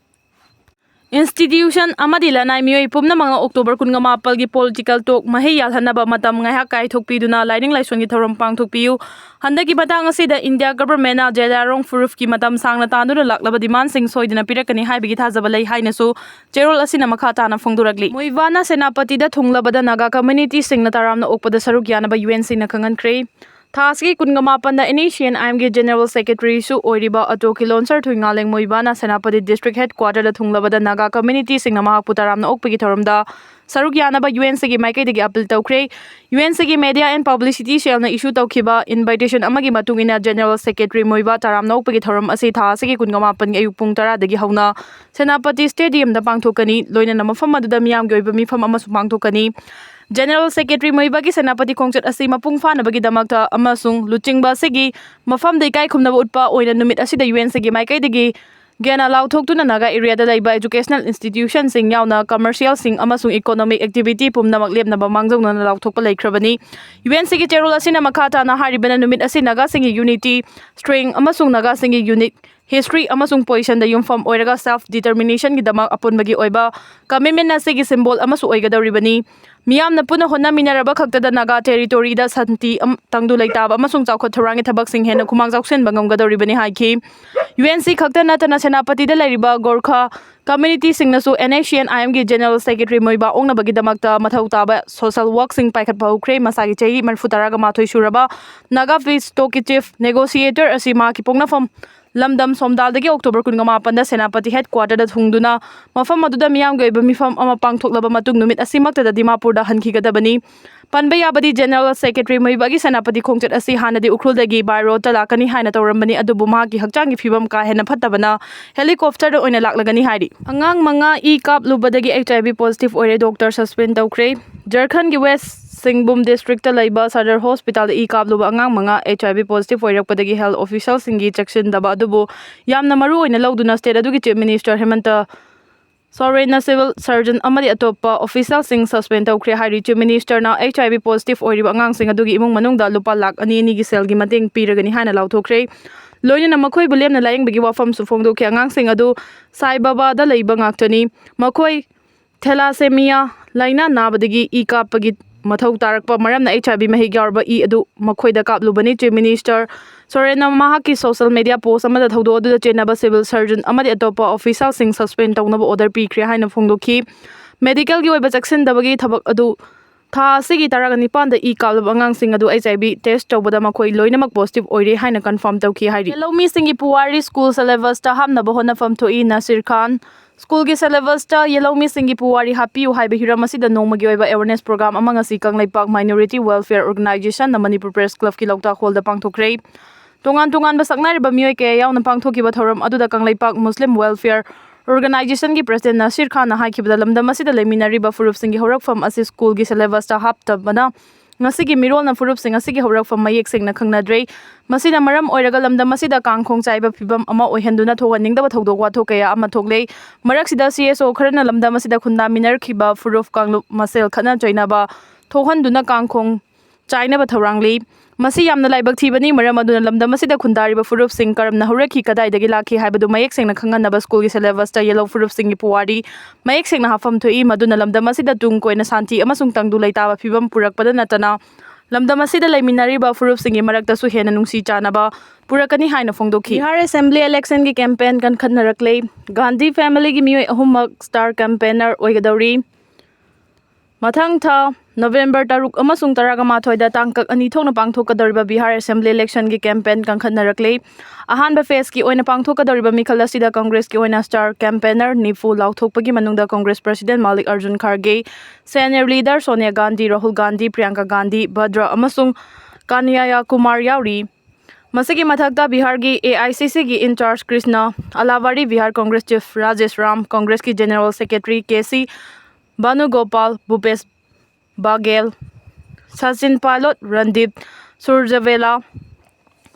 Institution ꯑꯃꯗꯤ ꯂꯅꯥꯏ ꯃꯤꯑꯣꯏ ꯄꯨꯝꯅꯃꯛꯅ October ꯀꯨꯟꯃꯥꯄꯜꯒꯤ political talk ꯃꯍꯩ ꯌꯥꯜꯍꯟꯅꯕ ꯃꯇꯝ ꯉꯥꯏꯍꯥꯛ ꯀꯥꯏꯊꯣꯛꯄꯤꯗꯨꯅ ꯂꯥꯏꯅꯤꯡ ꯂꯥꯏꯁꯣꯟꯒꯤ ꯊꯧꯔꯝ ꯄꯥꯡꯊꯣꯛꯄꯤꯌꯨ꯫ ꯍꯟꯗꯛꯀꯤ ꯃꯇꯥꯡ ꯑꯁꯤꯗ India governmentꯅ ꯖꯦꯂꯥꯔꯣꯡ ꯐꯨꯔꯨꯞꯀꯤ ꯃꯇꯝ ꯁꯥꯡꯅ ꯇꯥꯟꯗꯨꯅ ꯂꯥꯛꯂꯕ demandꯁꯤꯡ ꯁꯣꯏꯗꯅ ꯄꯤꯔꯛꯀꯅꯤ ꯍꯥꯏꯕꯒꯤ ꯊꯥꯖꯕ ꯂꯩ ꯍꯥꯏꯅꯁꯨ ꯆꯦꯔꯣꯜ ꯑꯁꯤꯅ ꯃꯈꯥ ꯇꯥꯅ ꯐꯣꯡꯗꯣꯔꯛꯂꯤ꯫ ꯃꯣꯏꯕꯥꯅ ꯁꯦꯅꯥꯄꯇꯤꯗ ꯊꯨꯡꯂꯕꯗ Naga communityꯁꯤꯡꯅ ꯇꯔꯥꯝꯅ ꯑꯣꯛꯄꯗ ꯁꯔꯨꯛ ꯌꯥꯅꯕ UNCꯅ ꯈꯪꯍꯟꯈ꯭ꯔꯦ꯫ ꯊꯥ ꯑꯁꯤꯒꯤ ꯀꯨꯟꯃꯥꯄꯟꯗ NACNIMꯒꯤ General Secretaryꯁꯨ ꯑꯣꯏꯔꯤꯕ ꯑꯇꯣ ꯀꯤꯂꯣꯟꯁꯔ ꯊꯨꯏꯉꯥꯂꯦꯡ ꯃꯣꯏꯕꯥꯅ ꯁꯦꯅꯥꯄꯇꯤ district headquarterꯗ ꯊꯨꯡꯂꯕꯗ Naga communityꯁꯤꯡꯅ ꯃꯍꯥꯛꯄꯨ ꯇꯔꯥꯝꯅ ꯑꯣꯛꯄꯒꯤ ꯊꯧꯔꯝꯗ ꯁꯔꯨꯛ ꯌꯥꯅꯕ UNCꯒꯤ ꯃꯥꯏꯀꯩꯗꯒꯤ appeal ꯇꯧꯈ꯭ꯔꯦ꯫ UNCꯒꯤ media and publicity cellꯅ issue ꯇꯧꯈꯤꯕ invitation ꯑꯃꯒꯤ ꯃꯇꯨꯡ ꯏꯟꯅ General Secretary ꯃꯣꯏꯕꯥ ꯇꯔꯥꯝꯅ ꯑꯣꯛꯄꯒꯤ ꯊꯧꯔꯝ ꯑꯁꯤ ꯊꯥ ꯑꯁꯤꯒꯤ ꯀꯨꯟꯃꯥꯄꯟꯒꯤ ꯑꯌꯨꯛ ꯄꯨꯡ ꯇꯔꯥꯗꯒꯤ ꯍꯧꯅ ꯁꯦꯅꯥꯄꯇꯤ Stadiumꯗ ꯄꯥꯡꯊꯣꯛꯀꯅꯤ꯫ ꯂꯣꯏꯅꯅ ꯃꯐꯝ ꯑꯗꯨꯗ ꯃꯤꯌꯥꯝꯒꯤ ꯑꯣꯏꯕ ꯃꯤꯐꯝ ꯑꯃꯁꯨ ꯄꯥꯡꯊꯣꯛꯀꯅꯤ꯫ General Secretary ꯃꯣꯏꯕꯥꯒꯤ ꯁꯦꯅꯥꯄꯇꯤ ꯈꯣꯡꯆꯠ ꯑꯁꯤ ꯃꯄꯨꯡ ꯐꯥꯅꯕꯒꯤꯗꯃꯛꯇ ꯑꯃꯁꯨꯡ ꯂꯨꯆꯤꯡꯕ ꯑꯁꯤꯒꯤ ꯃꯐꯝꯗ ꯏꯀꯥꯏ ꯈꯨꯝꯅꯕ ꯎꯠꯄ ꯑꯣꯏꯅ ꯅꯨꯃꯤꯠ ꯑꯁꯤꯗ UNCꯒꯤ ꯃꯥꯏꯀꯩꯗꯒꯤ ꯒ꯭ꯌꯥꯅ ꯂꯥꯎꯊꯣꯛꯇꯨꯅ Naga areaꯗ ꯂꯩꯕ educational institutionꯁꯤꯡ ꯌꯥꯎꯅ commercialꯁꯤꯡ ꯑꯃꯁꯨꯡ economic activity ꯄꯨꯝꯅꯃꯛ ꯂꯦꯞꯅꯕ ꯃꯥꯡꯖꯧꯅꯅ ꯂꯥꯎꯊꯣꯛꯄ ꯂꯩꯈ꯭ꯔꯕꯅꯤ꯫ UNCꯒꯤ ꯆꯦꯔꯣꯜ ꯑꯁꯤꯅ ꯃꯈꯥ ꯇꯥꯅ ꯍꯥꯏꯔꯤꯕꯅ ꯅꯨꯃꯤꯠ ꯑꯁꯤ Nagaꯁꯤꯡꯒꯤ unity, strength ꯑꯃꯁꯨꯡ Nagaꯁꯤꯡꯒꯤ unique history ꯑꯃꯁꯨꯡ positionꯗ ꯌꯨꯝꯐꯝ ꯑꯣꯏꯔꯒ self determinationꯒꯤꯗꯃꯛ ꯑꯄꯨꯟꯕꯒꯤ ꯑꯣꯏꯕ commitment ꯑꯁꯤꯒꯤ symbol ꯑꯃꯁꯨ ꯑꯣꯏꯒꯗꯧꯔꯤꯕꯅꯤ꯫ ꯃꯤꯌꯥꯝꯅ ꯄꯨꯟꯅ ꯍꯣꯠꯅꯃꯤꯟꯅꯔꯕ ꯈꯛꯇꯗ Naga territoryꯗ ꯁꯥꯟꯇꯤ ꯑꯝ-, ꯇꯪꯗꯨ ꯂꯩꯇꯥꯕ ꯑꯃꯁꯨꯡ ꯆꯥꯎꯈꯠ ꯊꯧꯔꯥꯡꯒꯤ ꯊꯕꯛꯁꯤꯡ ꯍꯦꯟꯅ ꯈꯨꯃꯥꯡ ꯆꯥꯎꯁꯤꯟꯕ ꯉꯝꯒꯗꯧꯔꯤꯕꯅꯤ ꯍꯥꯏꯈꯤ꯫ UNC ꯈꯛꯇ ꯅꯠꯇꯅ ꯁꯦꯅꯥꯄꯇꯤꯗ ꯂꯩꯔꯤꯕ Gorkha communityꯁꯤꯡꯅꯁꯨ NACNIMꯒꯤ General Secretary ꯃꯣꯏꯕꯥ ꯑꯣꯛꯅꯕꯒꯤꯗꯃꯛꯇ ꯃꯊꯧ ꯇꯥꯕ social workꯁꯤꯡ ꯄꯥꯏꯈꯠꯄ ꯍꯧꯈ꯭ꯔꯦ꯫ ꯃꯁꯥꯒꯤ ꯆꯍꯤ ꯃꯔꯤꯐꯨ ꯇꯔꯥꯒ ꯃꯥꯊꯣꯏ ꯁꯨꯔꯕ Naga peace talkative negotiator ꯑꯁꯤ ꯃꯍꯥꯛꯀꯤ ꯄꯣꯛꯅꯐꯝ ꯂꯝꯗꯝ ꯁꯣꯝꯗꯥꯜꯗꯒꯤ October ꯀꯨꯟꯃꯥꯄꯟꯗ ꯁꯦꯅꯥꯄꯇꯤ headquarterꯗ ꯊꯨꯡꯗꯨꯅ ꯃꯐꯝ ꯑꯗꯨꯗ ꯃꯤꯌꯥꯝꯒꯤ ꯑꯣꯏꯕ ꯃꯤꯐꯝ ꯑꯃ ꯄꯥꯡꯊꯣꯛꯂꯕ ꯃꯇꯨꯡ ꯅꯨꯃꯤꯠ ꯑꯁꯤꯃꯛꯇꯗ ꯗꯤꯃꯥꯄꯨꯔꯗ ꯍꯟꯈꯤꯒꯗꯕꯅꯤ꯫ ꯄꯟꯕ ꯌꯥꯕꯗꯤ General Secretary ꯃꯣꯏꯕꯥꯒꯤ ꯁꯦꯅꯥꯄꯇꯤ ꯈꯣꯡꯆꯠ ꯑꯁꯤ ꯍꯥꯟꯅꯗꯤ ꯎꯈ꯭ꯔꯨꯜꯗꯒꯤ by roadꯇ ꯂꯥꯛꯀꯅꯤ ꯍꯥꯏꯅ ꯇꯧꯔꯝꯕꯅꯤ, ꯑꯗꯨꯕꯨ ꯃꯍꯥꯛꯀꯤ ꯍꯛꯆꯥꯡꯒꯤ ꯐꯤꯕꯝ ꯀꯥ ꯍꯦꯟꯅ ꯐꯠꯇꯕꯅ helicopterꯗ ꯑꯣꯏꯅ ꯂꯥꯛꯂꯒꯅꯤ ꯍꯥꯏꯔꯤ꯫ ꯑꯉꯥꯡ ꯃꯉꯥ ꯏ ꯀꯥꯞꯂꯨꯕꯗꯒꯤ HIV positive ꯑꯣꯏꯔꯦ, doctor suspend ꯇꯧꯈ꯭ꯔꯦ꯫ ꯖꯔꯈꯟꯒꯤ West Singbhum districtꯇ ꯂꯩꯕ Sadar Hospitalꯗ ꯏ ꯀꯥꯞꯂꯨꯕ ꯑꯉꯥꯡ ꯃꯉꯥ HIV positive ꯑꯣꯏꯔꯛꯄꯗꯒꯤ health officialꯁꯤꯡꯒꯤ ꯆꯦꯛꯁꯤꯟꯗꯕ ꯑꯗꯨꯕꯨ ꯌꯥꯝꯅ ꯃꯔꯨ ꯑꯣꯏꯅ ꯂꯧꯗꯨꯅ state ꯑꯗꯨꯒꯤ Chief Minister ꯍꯦꯃꯟꯇ ꯁꯣꯔꯦꯟꯅ civil surgeon ꯑꯃꯗꯤ ꯑꯇꯣꯞꯄ officialꯁꯤꯡ suspend ꯇꯧꯈ꯭ꯔꯦ ꯍꯥꯏꯔꯤ꯫ Chief Ministerꯅ HIV positive ꯑꯣꯏꯔꯤꯕ ꯑꯉꯥꯡꯁꯤꯡ ꯑꯗꯨꯒꯤ ꯏꯃꯨꯡ ꯃꯅꯨꯡꯗ ꯂꯨꯄꯥ ꯂꯥꯈ ꯑꯅꯤ ꯑꯅꯤꯒꯤ ꯁꯦꯜꯒꯤ ꯃꯇꯦꯡ ꯄꯤꯔꯒꯅꯤ ꯍꯥꯏꯅ ꯂꯥꯎꯊꯣꯛꯈ꯭ꯔꯦ꯫ ꯂꯣꯏꯅꯅ ꯃꯈꯣꯏꯕꯨ ꯂꯦꯝꯅ ꯂꯥꯌꯦꯡꯕꯒꯤ ꯋꯥꯐꯝꯁꯨ ꯐꯣꯡꯗꯣꯛꯈꯤ꯫ ꯑꯉꯥꯡꯁꯤꯡ ꯑꯗꯨ ꯁꯥꯏ ꯕꯥꯕꯥꯗ ꯂꯩꯕ ꯉꯥꯛꯇꯅꯤ꯫ ꯃꯈꯣꯏ ꯊꯦꯂꯥꯁꯦꯃꯤꯌꯥ ꯂꯥꯏꯅꯥ ꯅꯥꯕꯗꯒꯤ ꯏ ꯀꯥꯞꯄꯒꯤ ꯃꯊꯧ ꯇꯥꯔꯛꯄ ꯃꯔꯝꯅ H I V ꯃꯍꯤꯛ ꯌꯥꯎꯔꯕ ꯏ ꯑꯗꯨ ꯃꯈꯣꯏꯗ ꯀꯥꯞꯂꯨꯕꯅꯤ꯫ Chief Minister ꯁꯣꯔꯦꯟꯅ ꯃꯍꯥꯛꯀꯤ social media post ꯑꯃꯗ ꯊꯧꯗꯣꯛ ꯑꯗꯨꯗ ꯆꯦꯟꯅꯕ civil surgeon ꯑꯃꯗꯤ ꯑꯇꯣꯞꯄ officialꯁꯤꯡ suspend ꯇꯧꯅꯕ order ꯄꯤꯈ꯭ꯔꯦ ꯍꯥꯏꯅ ꯐꯣꯡꯗꯣꯛꯈꯤ꯫ Medicalꯒꯤ ꯑꯣꯏꯕ ꯆꯦꯛꯁꯤꯟꯗꯕꯒꯤ ꯊꯕꯛ ꯑꯗꯨ ꯊꯥ ꯑꯁꯤꯒꯤ ꯇꯔꯥꯅꯤꯄꯥꯟꯗ ꯏ ꯀꯥꯞꯂꯕ ꯑꯉꯥꯡꯁꯤꯡ ꯑꯗꯨ H I V test ꯇꯧꯕꯗ ꯃꯈꯣꯏ ꯂꯣꯏꯅꯃꯛ positive ꯑꯣꯏꯔꯦ ꯍꯥꯏꯅ confirm ꯇꯧꯈꯤ ꯍꯥꯏꯔꯤ꯫ ꯂꯧꯃꯤꯁꯤꯡꯒꯤ ꯄꯨꯋꯥꯔꯤ school syllabusꯇ ꯍꯥꯞꯅꯕ ꯍꯣꯠꯅꯐꯝ ꯊꯣꯛꯏ꯫ ꯅꯁꯤꯔ ꯈꯥꯟ꯫ Schoolꯒꯤ syllabusꯇ ꯌꯦꯜꯍꯧꯃꯤꯁꯤꯡꯒꯤ ꯄꯨꯋꯥꯔꯤ ꯍꯥꯞꯄꯤꯌꯨ ꯍꯥꯏꯕ ꯍꯤꯔꯝ ꯑꯁꯤꯗ ꯅꯣꯡꯃꯒꯤ ꯑꯣꯏꯕ awareness program ꯑꯃ ꯉꯁꯤ Kangleipak Minority Welfare Organisationꯅ Manipur Press Clubꯀꯤ ꯂꯣꯛꯇꯥꯛ hallꯗ ꯄꯥꯡꯊꯣꯛꯈ꯭ꯔꯦ꯫ ꯇꯣꯉꯥꯟ ꯇꯣꯉꯥꯟꯕ ꯁꯛꯅꯥꯏꯔꯕ ꯃꯤꯑꯣꯏ ꯀꯌꯥ ꯌꯥꯎꯅ ꯄꯥꯡꯊꯣꯛꯈꯤꯕ ꯊꯧꯔꯝ ꯑꯗꯨꯗ ꯀꯪꯂꯩꯄꯥꯛ Muslim Welfare Organisationꯒꯤ president ꯅꯁꯤꯔ ꯈꯥꯟꯅ ꯍꯥꯏꯈꯤꯕꯗ, ꯂꯝꯗꯝ ꯑꯁꯤꯗ ꯂꯩꯃꯤꯟꯅꯔꯤꯕ ꯐꯨꯔꯨꯞꯁꯤꯡꯒꯤ ꯍꯧꯔꯛꯐꯝ ꯑꯁꯤ schoolꯒꯤ syllabusꯇ ꯍꯥꯞꯇꯕꯅ ꯉꯁꯤꯒꯤ ꯃꯤꯔꯣꯜꯅ ꯐꯨꯔꯨꯞꯁꯤꯡ ꯑꯁꯤꯒꯤ ꯍꯧꯔꯛꯐꯝ ꯃꯌꯦꯛ ꯁꯦꯡꯅ ꯈꯪꯅꯗ꯭ꯔꯦ꯫ ꯃꯁꯤꯅ ꯃꯔꯝ ꯑꯣꯏꯔꯒ ꯂꯝꯗꯝ ꯑꯁꯤꯗ ꯀꯥꯡꯈꯣꯡ ꯆꯥꯏꯕ ꯐꯤꯚꯝ ꯑꯃ ꯑꯣꯏꯍꯟꯗꯨꯅ ꯊꯣꯛꯍꯟꯅꯤꯡꯗꯕ ꯊꯧꯗꯣꯛ ꯋꯥꯊꯣꯛ ꯀꯌꯥ ꯑꯃ ꯊꯣꯛꯂꯦ꯫ ꯃꯔꯛꯁꯤꯗ C S O ꯈꯔꯅ ꯂꯝꯗꯝ ꯑꯁꯤꯗ ꯈꯨꯟꯗꯥꯃꯤꯟꯅꯔꯛꯈꯤꯕ ꯐꯨꯔꯨꯞ ꯀꯥꯡꯂꯨꯞ ꯃꯁꯦꯜ ꯈꯠꯅ ꯆꯩꯅꯕ ꯊꯣꯛꯍꯟꯗꯨꯅ ꯀꯥꯡꯈꯣꯡ ꯆꯥꯏꯅꯕ ꯊꯧꯔꯥꯡꯂꯤ꯫ ꯃꯁꯤ ꯌꯥꯝꯅ ꯂꯥꯏꯕꯛ ꯊꯤꯕꯅꯤ, ꯃꯔꯝ ꯑꯗꯨꯅ ꯂꯝꯗꯝ ꯑꯁꯤꯗ ꯈꯨꯟꯗꯥꯔꯤꯕ ꯐꯨꯔꯨꯞꯁꯤꯡ ꯀꯔꯝꯅ ꯍꯧꯔꯛꯈꯤ, ꯀꯗꯥꯏꯗꯒꯤ ꯂꯥꯛꯈꯤ ꯍꯥꯏꯕꯗꯨ ꯃꯌꯦꯛ ꯁꯦꯡꯅ ꯈꯪꯍꯟꯅꯕ schoolꯒꯤ syllabusꯇ ꯌꯦꯜꯍꯧ ꯐꯨꯔꯨꯞꯁꯤꯡꯒꯤ ꯄꯨꯋꯥꯔꯤ ꯃꯌꯦꯛ ꯁꯦꯡꯅ ꯍꯥꯞꯐꯝ ꯊꯣꯛꯏ, ꯃꯗꯨꯅ ꯂꯝꯗꯝ ꯑꯁꯤꯗ ꯇꯨꯡ ꯀꯣꯏꯅ ꯁꯥꯟꯇꯤ ꯑꯃꯁꯨꯡ ꯇꯪꯗꯨ ꯂꯩꯇꯥꯕ ꯐꯤꯕꯝ ꯄꯨꯔꯛꯄꯗ ꯅꯠꯇꯅ ꯂꯝꯗꯝ ꯑꯁꯤꯗ ꯂꯩꯃꯤꯟꯅꯔꯤꯕ ꯐꯨꯔꯨꯞꯁꯤꯡꯒꯤ ꯃꯔꯛꯇꯁꯨ ꯍꯦꯟꯅ ꯅꯨꯡꯁꯤ ꯆꯥꯟꯅꯕ ꯄꯨꯔꯛꯀꯅꯤ ꯍꯥꯏꯅ ꯐꯣꯡꯗꯣꯛꯈꯤ꯫ Bihar assembly electionꯒꯤ campaign ꯀꯟꯈꯠꯅꯔꯛꯂꯦ꯫ ꯒꯥꯟꯙꯤ familyꯒꯤ ꯃꯤꯑꯣꯏ ꯑꯍꯨꯝꯃꯛ star campaigner ꯑꯣꯏꯒꯗꯧꯔꯤ꯫ ꯃꯊꯪ ꯊꯥ November ꯇꯔꯨꯛ ꯑꯃꯁꯨꯡ ꯇꯔꯥꯃꯥꯊꯣꯏꯗ ꯇꯥꯡꯀꯛ ꯑꯅꯤ ꯊꯣꯛꯅ ꯄꯥꯡꯊꯣꯛꯀꯗꯧꯔꯤꯕ ꯕꯤꯍꯥꯔ assembly electionꯒꯤ campaign ꯀꯟꯈꯠꯅꯔꯛꯂꯦ꯫ ꯑꯍꯥꯟꯕ phaseꯀꯤ ꯑꯣꯏꯅ ꯄꯥꯡꯊꯣꯛꯀꯗꯧꯔꯤꯕ ꯃꯤꯈꯜ ꯑꯁꯤꯗ ꯀꯪꯒ꯭ꯔꯦꯁꯀꯤ ꯑꯣꯏꯅ star campaigner ꯅꯤꯐꯨ ꯂꯥꯎꯊꯣꯛꯄꯒꯤ ꯃꯅꯨꯡꯗ ꯀꯪꯒ꯭ꯔꯦꯁ president ꯃꯥꯂꯤꯛ ꯑꯔꯖꯨꯟ ꯈꯥꯔꯒꯦ, senior leader ꯁꯣꯅꯤꯌꯥ ꯒꯥꯟꯙꯤ, ꯔꯥꯍꯨꯜ ꯒꯥꯟꯙꯤ, ꯄ꯭ꯔꯤꯌꯥꯡꯀꯥ ꯒꯥꯟꯙꯤ, ꯚꯗ꯭ꯔ ꯑꯃꯁꯨꯡ ꯀꯅꯌꯥ ꯀꯨꯃꯥꯔ ꯌꯥꯎꯔꯤ꯫ ꯃꯁꯤꯒꯤ ꯃꯊꯛꯇ ꯕꯤꯍꯥꯔꯒꯤ A I C Cꯒꯤ in charge Krishna Allavaru, Bihar Congress chief Rajesh Ram, ꯀꯪꯒ꯭ꯔꯦꯁꯀꯤ general secretary K C Venugopal, Bhupesh Baghel, Sachin Pilot, Randeep Surjewala,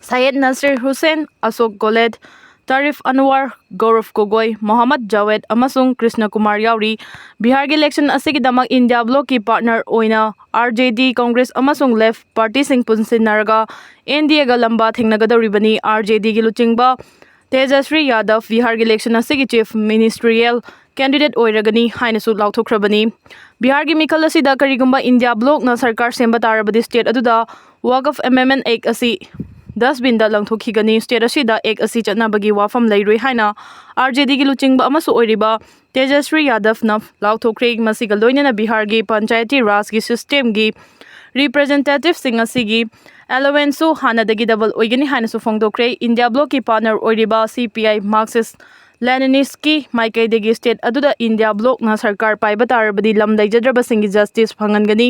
Syed Nasir Hussain, Ashok Gehlot, Tariq Anwar, Gaurav Gogoi, Mohammad Javed ꯑꯃꯁꯨꯡ ꯀ꯭ꯔꯤꯁꯅ ꯀꯨꯃꯥꯔ ꯌꯥꯎꯔꯤ꯫ ꯕꯤꯍꯥꯔꯒꯤ ꯏꯂꯦꯛꯁꯟ ꯑꯁꯤꯒꯤꯗꯃꯛ ꯏꯟꯗꯤꯌꯥ ꯕ꯭ꯂꯣꯛꯀꯤ ꯄꯥꯔꯠꯅꯔ ꯑꯣꯏꯅ ꯑꯥꯔ ꯖꯦ ꯗꯤ, ꯀꯣꯡꯒ꯭ꯔꯦꯁ ꯑꯃꯁꯨꯡ ꯂꯦꯐ ꯄꯥꯔꯇꯤꯁꯤꯡ ꯄꯨꯟꯁꯤꯟꯅꯔꯒ ꯑꯦꯟ ꯗꯤ ꯑꯦꯒ ꯂꯝꯕꯥ ꯊꯦꯡꯅꯒꯗꯧꯔꯤꯕꯅꯤ꯫ ꯑꯥꯔ ꯖꯦ ꯗꯤꯒꯤ ꯂꯨꯆꯤꯡꯕ ꯇꯦꯖꯁ꯭ꯔꯤ ꯌꯥꯗꯕ ꯕꯤꯍꯥꯔꯒꯤ ꯏꯂꯦꯛꯁꯟ ꯑꯁꯤꯒꯤ ꯆꯤꯐ ꯃꯤꯅꯤꯁꯇ꯭ꯔꯤꯌꯦꯜ ꯀꯦꯟꯗꯤꯗꯦꯠ ꯑꯣꯏꯔꯒꯅꯤ ꯍꯥꯏꯅꯁꯨ ꯂꯥꯎꯊꯣꯛꯈ꯭ꯔꯕꯅꯤ꯫ ꯕꯤꯍꯥꯔꯒꯤ ꯃꯤꯈꯜ ꯑꯁꯤꯗ ꯀꯔꯤꯒꯨꯝꯕ ꯏꯟꯗꯤꯌꯥ ꯕ꯭ꯂꯣꯛꯅ ꯁꯔꯀꯥꯔ ꯁꯦꯝꯕ ꯇꯥꯔꯕꯗꯤ ꯁ꯭ꯇꯦꯠ ꯑꯗꯨꯗ ꯋꯥꯀꯐ ꯑꯦꯃꯦꯟꯗꯃꯦꯟꯠ ꯑꯦꯛ ꯑꯁꯤ ꯗꯁꯕꯤꯟꯗ ꯂꯪꯊꯣꯛꯈꯤꯒꯅꯤ꯫ ꯁ꯭ꯇꯦꯠ ꯑꯁꯤꯗ ꯑꯦꯛ ꯑꯁꯤ ꯆꯠꯅꯕꯒꯤ ꯋꯥꯐꯝ ꯂꯩꯔꯣꯏ ꯍꯥꯏꯅ ꯑꯥꯔ ꯖꯦ ꯗꯤꯒꯤ ꯂꯨꯆꯤꯡꯕ ꯑꯃꯁꯨ ꯑꯣꯏꯔꯤꯕ ꯇꯦꯖꯁ꯭ꯔꯤ ꯌꯥꯗꯕꯅ ꯂꯥꯎꯊꯣꯛꯈ꯭ꯔꯦ꯫ ꯃꯁꯤꯒ ꯂꯣꯏꯅꯅ ꯕꯤꯍꯥꯔꯒꯤ ꯄꯟꯆꯥꯌꯇꯤ ꯔꯥꯖꯒꯤ ꯁꯤꯁꯇꯦꯝꯒꯤ ꯔꯤꯄ꯭ꯔꯖꯦꯟꯇꯦꯇꯤꯚꯁꯤꯡ ꯑꯁꯤꯒꯤ ꯑꯦꯂꯣꯋꯦꯟꯁꯁꯨ ꯍꯥꯟꯅꯗꯒꯤ ꯗꯕꯜ ꯑꯣꯏꯒꯅꯤ ꯍꯥꯏꯅꯁꯨ ꯐꯣꯡꯗꯣꯛꯈ꯭ꯔꯦ꯫ ꯏꯟꯗꯤꯌꯥ ꯕ꯭ꯂꯣꯛꯀꯤ ꯄꯥꯔꯠꯅꯔ ꯑꯣꯏꯔꯤꯕ ꯁꯤ ꯄꯤ ꯑꯥꯏ ꯃꯥꯔꯛꯁꯤꯁ ꯂꯦꯅꯤꯅꯤꯁꯀꯤ ꯃꯥꯏꯀꯩꯗꯒꯤ ꯁ꯭ꯇꯦꯠ ꯑꯗꯨꯗ ꯏꯟꯗꯤꯌꯥ ꯕ꯭ꯂꯣꯛꯅ ꯁꯔꯀꯥꯔ ꯄꯥꯏꯕ ꯇꯥꯔꯕꯗꯤ ꯂꯝ ꯂꯩꯖꯗ꯭ꯔꯕꯁꯤꯡꯒꯤ ꯖꯁꯇꯤꯁ ꯐꯪꯍꯟꯒꯅꯤ꯫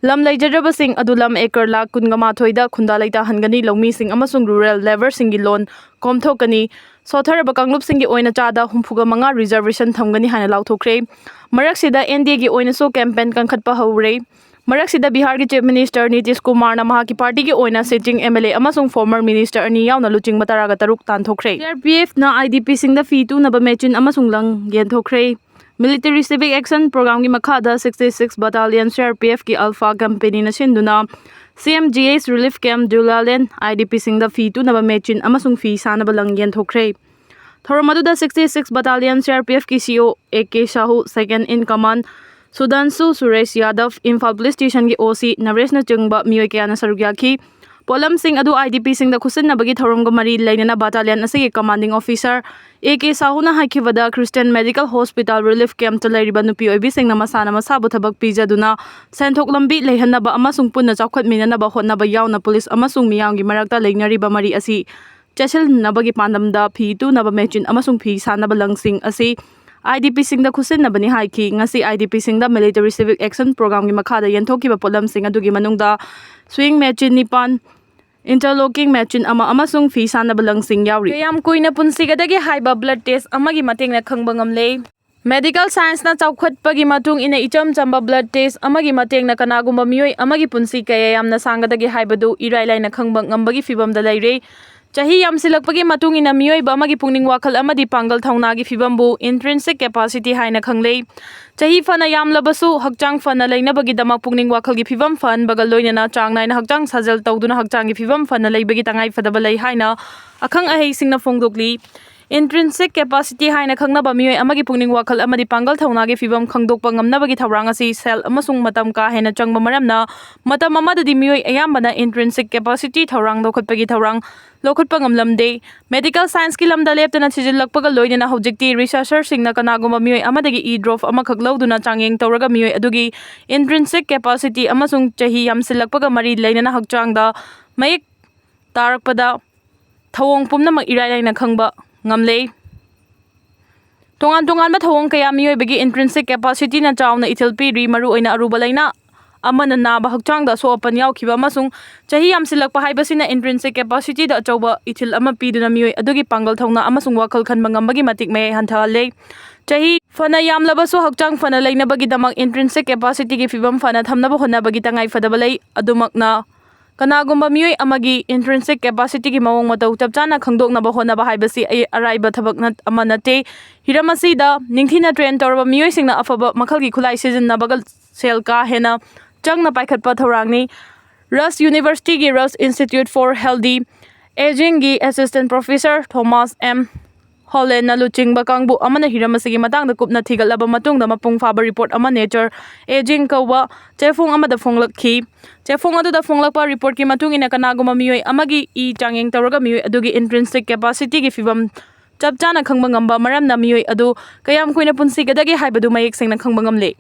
ꯂꯝ ꯂꯩꯖꯗ꯭ꯔꯕꯁꯤꯡ ꯑꯗꯨ ꯂꯝ ꯑꯦꯀꯔ ꯂꯥꯈ ꯀꯨꯟꯒ ꯃꯥꯊꯣꯏꯗ ꯈꯨꯟꯗꯥ ꯂꯩꯇꯥꯍꯟꯒꯅꯤ꯫ ꯂꯧꯃꯤꯁꯤꯡ ꯑꯃꯁꯨꯡ ꯔꯨꯔꯦꯜ ꯂꯦꯕꯔꯁꯤꯡꯒꯤ ꯂꯣꯟ ꯀꯣꯝꯊꯣꯛꯀꯅꯤ꯫ ꯁꯣꯠꯊꯔꯕ ꯀꯥꯡꯂꯨꯞꯁꯤꯡꯒꯤ ꯑꯣꯏꯅ ꯆꯥꯗ ꯍꯨꯝꯐꯨꯒ ꯃꯉꯥ ꯔꯤꯖꯔꯕꯦꯁꯟ ꯊꯝꯒꯅꯤ ꯍꯥꯏꯅ ꯂꯥꯎꯊꯣꯛꯈ꯭ꯔꯦ꯫ ꯃꯔꯛꯁꯤꯗ ꯑꯦꯟ ꯗꯤ ꯑꯦꯒꯤ ꯑꯣꯏꯅꯁꯨ ꯀꯦꯝꯄꯦꯟ ꯀꯟꯈꯠꯄ ꯍꯧꯔꯦ꯫ ꯃꯔꯛꯁꯤꯗ ꯕꯤꯍꯥꯔꯒꯤ ꯆꯤꯐ ꯃꯤꯅꯤꯁꯇꯔ ꯅꯤꯇꯤꯁ ꯀꯨꯃꯥꯔꯅ ꯃꯍꯥꯛꯀꯤ ꯄꯥꯔꯇꯤꯒꯤ ꯑꯣꯏꯅ ꯁꯤꯇꯤꯡ ꯑꯦꯝ ꯑꯦꯜ ꯑꯦ ꯑꯃꯁꯨꯡ ꯐꯣꯔꯃꯔ ꯃꯤꯅꯤꯁꯇꯔ ꯑꯅꯤ ꯌꯥꯎꯅ ꯂꯨꯆꯤꯡꯕ ꯇꯔꯥꯒ ꯇꯔꯨꯛ ꯇꯥꯟꯊꯣꯛꯈ꯭ꯔꯦ꯫ ꯁꯤ ꯑꯥꯔ ꯄꯤ ꯑꯦꯐꯅ ꯑꯥꯏ ꯗꯤ ꯄꯤꯁꯤꯡꯗ ꯐꯤ ꯇꯨꯅꯕ ꯃꯦꯆꯤꯟ ꯑꯃꯁꯨꯡ ꯂꯪ ꯌꯦꯟꯊꯣꯛꯈ꯭ꯔꯦ꯫ ꯃꯤꯂꯤꯇꯔꯤ ꯁꯤꯚꯤꯛ ꯑꯦꯛꯁꯟ ꯄ꯭ꯔꯣꯒ꯭ꯔꯥꯝꯒꯤ ꯃꯈꯥꯗ sixty six ꯕꯇꯥꯂꯤꯌꯟ C R P ꯑꯦꯐꯀꯤ alpha ꯀꯝꯄꯦꯅꯤꯅ ꯁꯤꯟꯗꯨꯅ C M G S relief camp ꯗ꯭ꯌꯨꯂꯥꯂꯦꯟ ꯑꯥꯏ ꯗꯤ ꯄꯤꯁꯤꯡꯗ ꯐꯤ ꯇꯨꯅꯕ ꯃꯦꯆꯤꯟ ꯑꯃꯁꯨꯡ ꯐꯤ ꯁꯥꯅꯕ ꯂꯪ ꯌꯦꯟꯊꯣꯛꯈ꯭ꯔꯦ꯫ ꯊꯧꯔꯝ ꯑꯗꯨꯗ sixty six ꯕꯇꯥꯂꯤꯌꯟ C R P ꯑꯦꯐꯀꯤ ꯁꯤ ꯏ ꯑꯣ A K Shahu, second in common ꯁꯨꯙꯥꯟꯁꯨ Suresh ꯌꯥꯗꯕ, ꯏꯝꯐꯥꯜ ꯄꯨꯂꯤꯁ ꯁ꯭ꯇꯦꯁꯟꯒꯤ ꯑꯣ ꯁꯤ ꯅꯔꯦꯁꯅꯆꯤꯡꯕ ꯃꯤꯑꯣꯏ ꯀꯌꯥꯅ ꯁꯔꯨꯛ ꯌꯥꯈꯤ꯫ ꯄꯣꯠꯂꯝꯁꯤꯡ ꯑꯗꯨ ꯑꯥꯏ ꯗꯤ ꯄꯤꯁꯤꯡꯗ ꯈꯨꯠꯁꯤꯟꯅꯕꯒꯤ ꯊꯧꯔꯝꯒ ꯃꯔꯤ ꯂꯩꯅꯅ ꯕꯇꯥꯂꯤꯌꯟ ꯑꯁꯤꯒꯤ ꯀꯃꯥꯟꯗꯤꯡ ꯑꯣꯐꯤꯁꯔ ꯑꯦ ꯀꯦ ꯁꯥꯍꯨꯅ ꯍꯥꯏꯈꯤꯕꯗ, ꯈ꯭ꯔꯤꯁꯇꯤꯌꯟ ꯃꯦꯗꯤꯀꯦꯜ ꯍꯣꯁꯄꯤꯇꯥꯜ ꯔꯤꯂꯤꯐ ꯀꯦꯝꯞꯇ ꯂꯩꯔꯤꯕ ꯅꯨꯄꯤ ꯑꯣꯏꯕꯤꯁꯤꯡꯅ ꯃꯁꯥꯅ ꯃꯁꯥꯕꯨ ꯊꯕꯛ ꯄꯤꯖꯗꯨꯅ ꯁꯦꯟꯊꯣꯛ ꯂꯝꯕꯤ ꯂꯩꯍꯟꯅꯕ ꯑꯃꯁꯨꯡ ꯄꯨꯟꯅ ꯆꯥꯎꯈꯠꯃꯤꯟꯅꯅꯕ ꯍꯣꯠꯅꯕ ꯌꯥꯎꯅ ꯄꯨꯂꯤꯁ ꯑꯃꯁꯨꯡ ꯃꯤꯌꯥꯝꯒꯤ ꯃꯔꯛꯇ ꯂꯩꯅꯔꯤꯕ ꯃꯔꯤ ꯑꯁꯤ ꯆꯦꯠꯁꯤꯟꯅꯕꯒꯤ ꯄꯥꯟꯗꯝꯗ ꯐꯤ ꯇꯨꯅꯕ ꯃꯦꯆꯤꯟ ꯑꯃꯁꯨꯡ ꯐꯤ ꯁꯥꯅꯕ ꯂꯪꯁꯤꯡ ꯑꯁꯤ ꯑꯥꯏ ꯗꯤ ꯄꯤꯁꯤꯡꯗ ꯈꯨꯠꯁꯤꯟꯅꯕꯅꯤ ꯍꯥꯏꯈꯤ꯫ ꯉꯁꯤ ꯑꯥꯏ ꯗꯤ ꯄꯤꯁꯤꯡꯗ ꯃꯤꯂꯤꯇꯔꯤ ꯁꯤꯚꯤꯛ ꯑꯦꯛꯁꯟ ꯄ꯭ꯔꯣꯒ꯭ꯔꯥꯝꯒꯤ ꯃꯈꯥꯗ ꯌꯦꯟꯊꯣꯛꯈꯤꯕ ꯄꯣꯠꯂꯝꯁꯤꯡ ꯑꯗꯨꯒꯤ ꯃꯅꯨꯡꯗ ꯁ꯭ꯋꯤꯡ ꯃꯦꯆꯤꯟ ꯅꯤꯄꯥꯟ, ꯏꯟꯇꯔꯂꯣꯀꯤꯡ ꯃꯦꯆꯤꯟ ꯑꯃ ꯑꯃꯁꯨꯡ ꯐꯤ ꯁꯥꯅꯕ ꯂꯪꯁꯤꯡ ꯌꯥꯎꯔꯤ꯫ ꯀꯌꯥꯝ ꯀꯨꯏꯅ ꯄꯨꯟꯁꯤꯒꯗꯒꯦ ꯍꯥꯏꯕ ꯕ꯭ꯂꯗ ꯇꯦꯁ ꯑꯃꯒꯤ ꯃꯇꯦꯡꯅ ꯈꯪꯕ ꯉꯝꯂꯦ꯫ ꯃꯦꯗꯤꯀꯦꯜ ꯁꯥꯏꯟꯁꯅ ꯆꯥꯎꯈꯠꯄꯒꯤ ꯃꯇꯨꯡ ꯏꯟꯅ ꯏꯆꯝ ꯆꯝꯕ ꯕ꯭ꯂꯗ ꯇꯦꯁ ꯑꯃꯒꯤ ꯃꯇꯦꯡꯅ ꯀꯅꯥꯒꯨꯝꯕ ꯃꯤꯑꯣꯏ ꯑꯃꯒꯤ ꯄꯨꯟꯁꯤ ꯀꯌꯥ ꯌꯥꯝꯅ ꯁꯥꯡꯒꯗꯒꯦ ꯍꯥꯏꯕꯗꯨ ꯏꯔꯥꯏ ꯂꯥꯏꯅ ꯈꯪꯕ ꯉꯝꯕꯒꯤ ꯐꯤꯚꯝꯗ ꯂꯩꯔꯦ꯫ ꯆꯍꯤ ꯌꯥꯝꯁꯤꯜꯂꯛꯄꯒꯤ ꯃꯇꯨꯡ ꯏꯟꯅ ꯃꯤꯑꯣꯏꯕ ꯑꯃꯒꯤ ꯄꯨꯛꯅꯤꯡ ꯋꯥꯈꯜ ꯑꯃꯗꯤ ꯄꯥꯡꯒꯜ ꯊꯧꯅꯥꯒꯤ ꯐꯤꯕꯝꯕꯨ intrinsic capacity ꯍꯥꯏꯅ ꯈꯪꯅꯩ꯫ ꯆꯍꯤ ꯐꯅ ꯌꯥꯝꯂꯕꯁꯨ ꯍꯛꯆꯥꯡ ꯐꯅ ꯂꯩꯅꯕꯒꯤꯗꯃꯛ ꯄꯨꯛꯅꯤꯡ ꯋꯥꯈꯜꯒꯤ ꯐꯤꯕꯝ ꯐꯍꯟꯕꯒ ꯂꯣꯏꯅꯅ ꯆꯥꯡ ꯅꯥꯏꯅ ꯍꯛꯆꯥꯡ ꯁꯥꯖꯦꯜ ꯇꯧꯗꯨꯅ ꯍꯛꯆꯥꯡꯒꯤ ꯐꯤꯕꯝ ꯐꯅ ꯂꯩꯕꯒꯤ ꯇꯉꯥꯏ ꯐꯗꯕ ꯂꯩ ꯍꯥꯏꯅ ꯑꯈꯪ ꯑꯍꯩꯁꯤꯡꯅ ꯐꯣꯡꯗꯣꯛꯂꯤ꯫ Intrinsic capacity ꯍꯥꯏꯅ ꯈꯪꯅꯕ ꯃꯤꯑꯣꯏ ꯑꯃꯒꯤ ꯄꯨꯛꯅꯤꯡ ꯋꯥꯈꯜ ꯑꯃꯗꯤ ꯄꯥꯡꯒꯜ ꯊꯧꯅꯥꯒꯤ ꯐꯤꯕꯝ ꯈꯪꯗꯣꯛꯄ ꯉꯝꯅꯕꯒꯤ ꯊꯧꯔꯥꯡ ꯑꯁꯤ ꯁꯦꯜ ꯑꯃꯁꯨꯡ ꯃꯇꯝ ꯀꯥ ꯍꯦꯟꯅ ꯆꯪꯕ ꯃꯔꯝꯅ, ꯃꯇꯝ ꯑꯃꯗꯗꯤ ꯃꯤꯑꯣꯏ ꯑꯌꯥꯝꯕꯅ intrinsic capacity ꯊꯧꯔꯥꯡ ꯂꯧꯈꯠꯄꯒꯤ ꯊꯧꯔꯥꯡ ꯂꯧꯈꯠꯄ ꯉꯝꯂꯝꯗꯦ꯫ Medical scienceꯀꯤ ꯂꯝꯗ ꯂꯦꯞꯇꯅ ꯊꯤꯖꯤꯜꯂꯛꯄꯒ ꯂꯣꯏꯅꯅ ꯍꯧꯖꯤꯛꯇꯤ researcherꯁꯤꯡꯅ ꯀꯅꯥꯒꯨꯝꯕ ꯃꯤꯑꯣꯏ ꯑꯃꯗꯒꯤ e drop ꯑꯃꯈꯛ ꯂꯧꯗꯨꯅ ꯆꯥꯡꯌꯦꯡ ꯇꯧꯔꯒ ꯃꯤꯑꯣꯏ ꯑꯗꯨꯒꯤ intrinsic capacity ꯑꯃꯁꯨꯡ ꯆꯍꯤ ꯌꯥꯝꯁꯤꯜꯂꯛꯄꯒ ꯃꯔꯤ ꯂꯩꯅꯅ ꯍꯛꯆꯥꯡꯗ ꯃꯌꯦꯛ ꯇꯥꯔꯛꯄꯗ ꯊꯧꯑꯣꯡ ꯄꯨꯝꯅꯃꯛ ꯏꯔꯥꯏ ꯂꯥꯏꯅ ꯈꯪꯕ ꯉꯝꯂꯦ꯫ ꯇꯣꯉꯥꯟ ꯇꯣꯉꯥꯟꯕ ꯊꯧꯑꯣꯡ ꯀꯌꯥ ꯃꯤꯑꯣꯏꯕꯒꯤ intrinsic capacityꯅ ꯆꯥꯎꯅ ꯏꯊꯤꯜ ꯄꯤꯔꯤ꯫ ꯃꯔꯨꯑꯣꯏꯅ ꯑꯔꯨꯕ ꯂꯥꯏꯅꯥ ꯑꯃꯅ ꯅꯥꯕ, ꯍꯛꯆꯥꯡꯗ ꯑꯁꯣꯛ ꯑꯄꯟ ꯌꯥꯎꯈꯤꯕ ꯑꯃꯁꯨꯡ ꯆꯍꯤ ꯌꯥꯝꯁꯤꯜꯂꯛꯄ ꯍꯥꯏꯕꯁꯤꯅ intrinsic capacityꯗ ꯑꯆꯧꯕ ꯏꯊꯤꯜ ꯑꯃ ꯄꯤꯗꯨꯅ ꯃꯤꯑꯣꯏ ꯑꯗꯨꯒꯤ ꯄꯥꯡꯒꯜ ꯊꯧꯅꯥ ꯑꯃꯁꯨꯡ ꯋꯥꯈꯜ ꯈꯟꯕ ꯉꯝꯕꯒꯤ ꯃꯇꯤꯛ ꯃꯌꯥꯏ ꯍꯟꯊꯍꯜꯂꯦ꯫ ꯆꯍꯤ ꯐꯅ ꯌꯥꯝꯂꯕꯁꯨ ꯍꯛꯆꯥꯡ ꯐꯅ ꯂꯩꯅꯕꯒꯤꯗꯃꯛ intrinsic capacityꯒꯤ ꯐꯤꯕꯝ ꯐꯅ ꯊꯝꯅꯕ ꯍꯣꯠꯅꯕꯒꯤ ꯇꯉꯥꯏ ꯐꯗꯕ ꯂꯩ꯫ ꯑꯗꯨꯃꯛꯅ, ꯀꯅꯥꯒꯨꯝꯕ ꯃꯤꯑꯣꯏ ꯑꯃꯒꯤ intrinsic capacityꯒꯤ ꯃꯑꯣꯡ ꯃꯇꯧ ꯆꯞ ꯆꯥꯅ ꯈꯪꯗꯣꯛꯅꯕ ꯍꯣꯠꯅꯕ ꯍꯥꯏꯕꯁꯤ ꯑꯩ ꯑꯔꯥꯏꯕ ꯊꯕꯛ ꯅꯠ-, ꯑꯃ ꯅꯠꯇꯦ꯫ ꯍꯤꯔꯝ ꯑꯁꯤꯗ ꯅꯤꯡꯊꯤꯅ train ꯇꯧꯔꯕ ꯃꯤꯑꯣꯏꯁꯤꯡꯅ ꯑꯐꯕ ꯃꯈꯜꯒꯤ ꯈꯨꯠꯂꯥꯏ ꯁꯤꯖꯤꯟꯅꯕꯒ ꯁꯦꯜ ꯀꯥ ꯍꯦꯟꯅ ꯆꯪꯅ ꯄꯥꯏꯈꯠꯄ ꯊꯧꯔꯥꯡꯅꯤ꯫ Rush Universityꯒꯤ Rush Institute for Healthy Agingꯒꯤ assistant professor Thomas M Hollandꯅ ꯂꯨꯆꯤꯡꯕ ꯀꯥꯡꯕꯨ ꯑꯃꯅ ꯍꯤꯔꯝ ꯑꯁꯤꯒꯤ ꯃꯇꯥꯡꯗ ꯀꯨꯞꯅ ꯊꯤꯒꯠꯂꯕ ꯃꯇꯨꯡꯗ ꯃꯄꯨꯡ ꯐꯥꯕ report ꯑꯃ Nature Aging ꯀꯧꯕ ꯆꯦꯐꯣꯡ ꯑꯃꯗ ꯐꯣꯡꯂꯛꯈꯤ꯫ ꯆꯦꯐꯣꯡ ꯑꯗꯨꯗ ꯐꯣꯡꯂꯛꯄ reportꯀꯤ ꯃꯇꯨꯡ ꯏꯟꯅ, ꯀꯅꯥꯒꯨꯝꯕ ꯃꯤꯑꯣꯏ ꯑꯃꯒꯤ ꯏ ꯆꯥꯡꯌꯦꯡ ꯇꯧꯔꯒ ꯃꯤꯑꯣꯏ ꯑꯗꯨꯒꯤ intrinsic capacityꯒꯤ ꯐꯤꯕꯝ ꯆꯞ ꯆꯥꯅ ꯈꯪꯕ ꯉꯝꯕ ꯃꯔꯝꯅ ꯃꯤꯑꯣꯏ ꯑꯗꯨ ꯀꯌꯥꯝ ꯀꯨꯏꯅ ꯄꯨꯟꯁꯤꯒꯗꯒꯦ ꯍꯥꯏꯕꯗꯨ ꯃꯌꯦꯛ ꯁꯦꯡꯅ ꯈꯪꯕ ꯉꯝꯂꯦ꯫